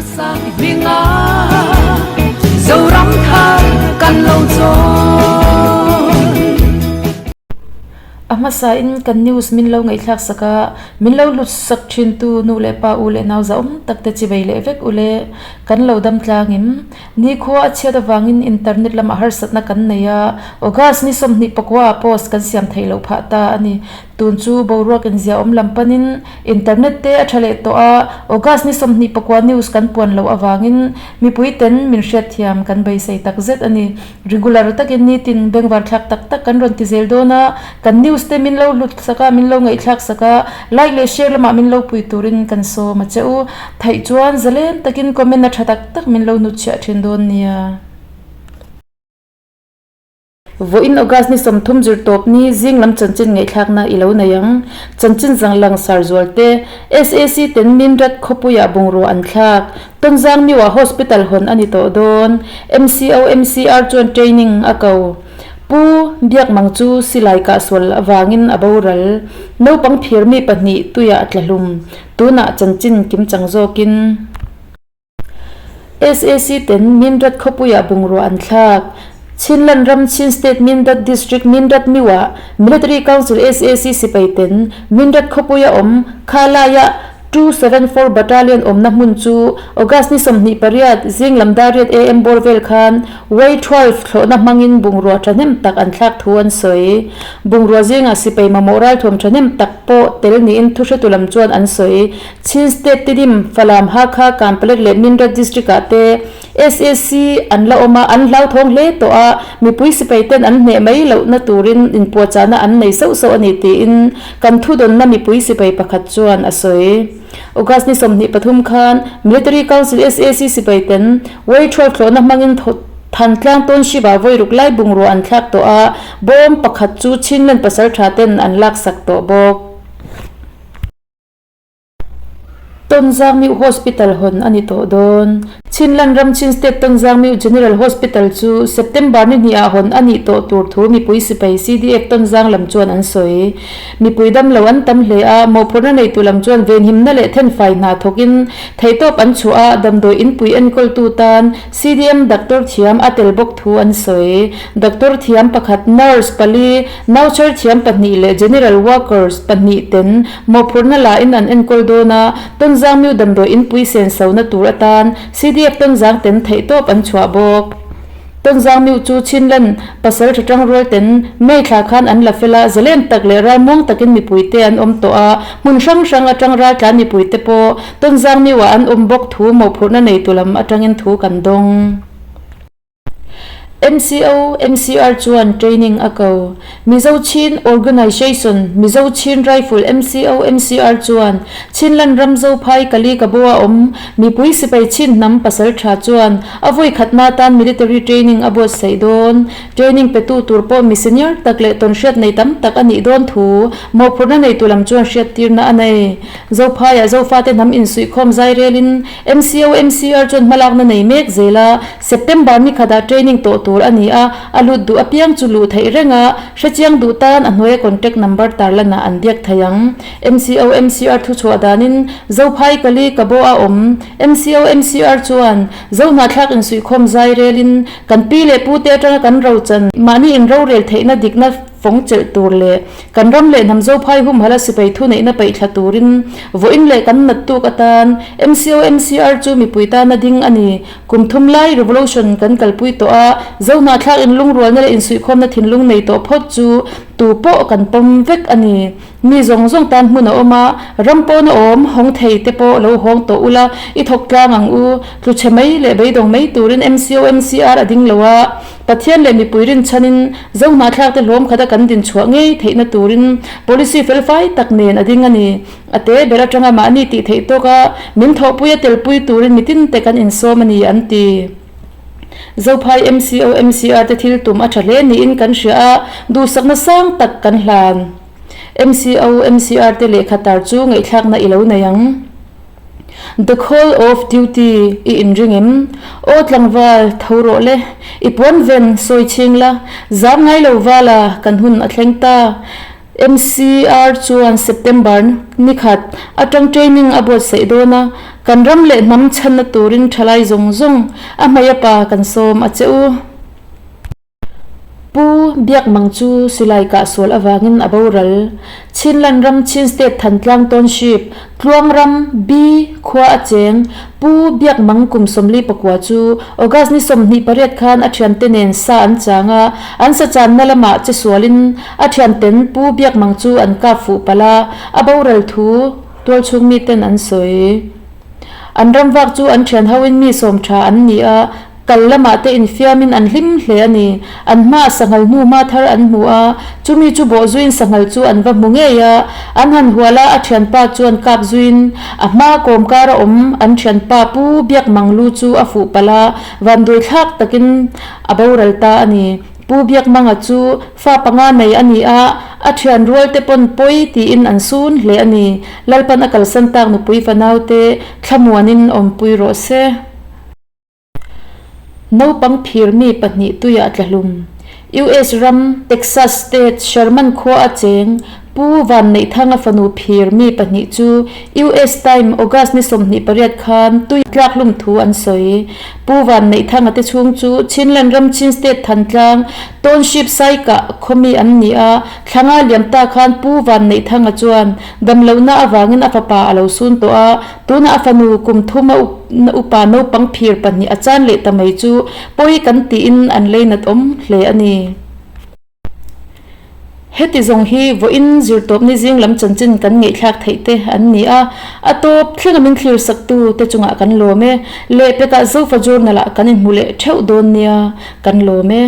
Hminga Zoram thar kan lo chawn. A hmasa in kan news min lo ngaihthlak sak a, min lo hlut sak thin tu nu leh pa u leh nau zahawm tak te chivei leh vek u le. Kan lo dam tlang in nikhua a chhiat avangin internet lamah harsatna kan nei a, August ni 24 ah post kan siam theih loh phah ta a ni. Tun chu boruak inzia awm lam panin internet te a tha leh tawh a, August ni 24 news kan puan loh avangin mipui ten min hriatthiam kan beisei tak zet a ni. Regular takin nitin bengvar thlak tak tak kan rawn ti zel dawn a, kan news te min lo hlut sak a, min lo ngaihthlak sak a, like leh share lamah min lo pui turin kan sawm a che u. Theih chuan zalen takin comment a tha tak tak min lo hnutchhiah thin dawn nia. Vawiin August ni 30 zirtawp ni zing lam chanchin ngaihthlakna i lo nei ang. Chanchin zang langsar zual te, SAC ten Minrat khawpuiah bungrua an thlak. Tonzang New-ah Hospital hawn a ni tawh dawn. MCO MCR chuan training a ko. Pu Biakmang chu silai kahsual avangin a boral. Naupang phir mi pahnih tuiah a tla hlum. Tunah chanchin kimchang zawkin. SAC ten Mindat khawpuiah bungrua an thlak. Chinland ram Chin State Mindat District Mindat Miwa Military Council SAC sipai ten Mindat khawpuia awm Khalaiah 274 Battalion awmna hmun chu August ni 28 zing lam dar riat AM bawr vel khan Y 12 thlawhna hmangin bungrua thahnem tak an thlak thu an sawi. Bungrua zingah sipai mamawh ralthuam thahnem tak pawh tel niin thuhretu lam chuan an sawi. Chin State Tidim, Falam, Hakha, Kanpalet leh Mindat District ah te SAC an la awm a, an hlauthawng hle tawh a, mipui sipai ten an hneh mai lohna turin inpuahchahna an nei sauh sauh a ni tiin kan thudawnna mipui sipai pakhat chuan a sawi. August ni 23 khan Military Council SAC sipai ten Way 12 thlawhna hmangin Thantlang Township ah vawiruk lai bungrua an thlak tawh a, bawm pakhat chu Chinland pasaltha ten an laksak tawh bawk. Tonzang Miu Hospital hawn a ni tawh dawn. Chinland ram Chin State Tonzang Miu General Hospital chu September ni hnihah hawn a nih tawh tur thu mipui sipai CDF Tonzang lam chuan an sawi. Mipui dam lo an tam hle a, mawhphurhna neitu lam chuan venhimna leh thenfai hna thawkin theihtawp an chhuah a, damdawi inpui enkawltu tan CDM doctor thiam a tel bawk thu an sawi. Doctor thiam pakhat, nurse pali, nauchar thiam pahnih leh general workers pahnih ten Mawhphurhna la in an enkawl dawn a, Tonzang Miu damdawi inpui sen sona tur atan CDF Tonzang ten theihtawp an chhuah bawk. Tonzang Miu chu Chinland pasal tha tangrual ten May thla khan an la fel a, zalen tak leh ralmuang takin mipuite an awm tawh a, hmun hrang hrang atang raltlan mipuite pawh Tonzang Miu-ah an awm bawk thu mawhphurhna neitu lam atangin thu kan dawng. MCO, MCR chuan training a ko. Mizo Chin Organisation, Mizo Chin Rifle MCO, MCR chuan Chinland ram Zophai Kali Kaboa awm mipui sipai Chin hnam pasal tha chuan a vawi khatna atan military training a buatsaih dawn. Training petu tur pawh mi senior tak leh tawnhriat nei tam tak a nih dawn thu mawhphurhna neitu lam chuan hriattirna a nei. Zophaiah Zofate hnam insuihkhawm zai relin MCO, MCR chuan hmalakna nei mek zel a, September ni khatah training tawh tur a ni a, a lut duh apiang chu luh theih reng a, hrechiang duh tan a hnuaia contact number tarlanah an biak thei ang. MCO, MCR thuchhuah danin Zophai Kali Kabo a awm. MCO, MCR chuan Zohnahthlak insuihkhawm zai relin kan pi leh pute atanga kan rochan mahni inrorel theihna dikna fawng chelh tur leh kan ram leh hnam Zophai humhalh a sipai thuneihna paih thla turin vawiin leh kan nat tuk atan MCO, MCR chu mipui tana ding a ni. Kum thum lai revolution kan kalpui tawh a, Zohnahthlak inlungrualna leh insuihkhawmna thinlung nei tawh phawt chu tu pawh kan pawm vek a ni. Mi zawng zawng tan hmun a awm a, ram pawn a awm, hawng thei te pawh lo hawng tawh ula, i thawk tlang ang u. Tlu chhe mai leh beidawng mai turin MCO, MCR a ding lo a, Pathian leh mipui rinchhanin Zohnahthlak te hlawm khata kan din chhuah ngei theihna turin policy felfai tak nen a ding a ni. A te ber atanga mahni tih theih tawk a, min thawhpui a telpui turin mitin te kan insawm a ni an ti. Zophai MCO MCR te thil tum a tha hle niin kan hria a, duhsakna sang tak kan hlan. MCO MCR te lehkha tar chu ngaihthlakna i lo nei ang. The call of duty i inring em? Aw tlangval, tho rawh le, i puan ven sawi chhing la, zam ngai lo vala kan hun a thleng ta. MCR chuan September ni khat atang training a buatsaih dawn a, kan ram leh hnam chhanna turin thalai zawng zawng a hmei a pa kan sawm a che u. Pu Biakmang chu silai kahsual avangin a boral. Chinland ram Chin State Thantlang Township, Tluangram, B, khua a cheng. Pu Biakmang kum 44 chu August ni 28 khan a thiante nen sa an chang a, an sa channa lamah che sualin a thianten Pu Biakmang chu an kap fuh palh a, a boral thu tualchhung miten an sawi. An ramvak chu an thian hoin mi sawm tha an ni a, Kal lamah te infiamin an hlim hle a ni. An hmaah sanghal hnu hma thar an hmu a, chumi chu bawh zuiin sanghal chu an va hmu ngei a. An han hual a, a thianpa chuan kap zuiin a hma kawm kar a awm an thianpa Pu Biakmang lu chu a fuh palh a, vanduai thlak takin a boral ta a ni. Pu Biakmanga chu fa panga nei a ni a, a thian rual te pawn pawi tiin an sun hle a ni. Lalpan a kalsan tak nupui fanaute thlamuanin awmpui rawh se. Naupang phirmi pahnih tuiah tlahlum. US ram Texas State Sherman khua a cheng Pu Vanneihthanga fanu phirmi pahnih chu US Time August ni 28 khan tui tlakhlum thu an sawi. Pu Vanneihthanga te chhung chu Chinland ram Chin State Thantlang Township Saikah khawmi an ni a, thlanga liam ta khan Pu Vanneihthanga chuan damlohna avangin a fapa a lo sun tawh a, Tunah a fanu kum thum a upa naupang phir pahnih a chan leh ta mai chu pawi kan tiin an leinat awm hle a ni. Heti zawng hi vawiin zirtawpni zing lam chanchin kan ngaihthlak theih te an ni a, a tawp thlenga min thlir saktu te chungah kan lawm e. Lehpekah Zofa Journal ah kan inhmu leh theuh dawn nia, kan lawm e.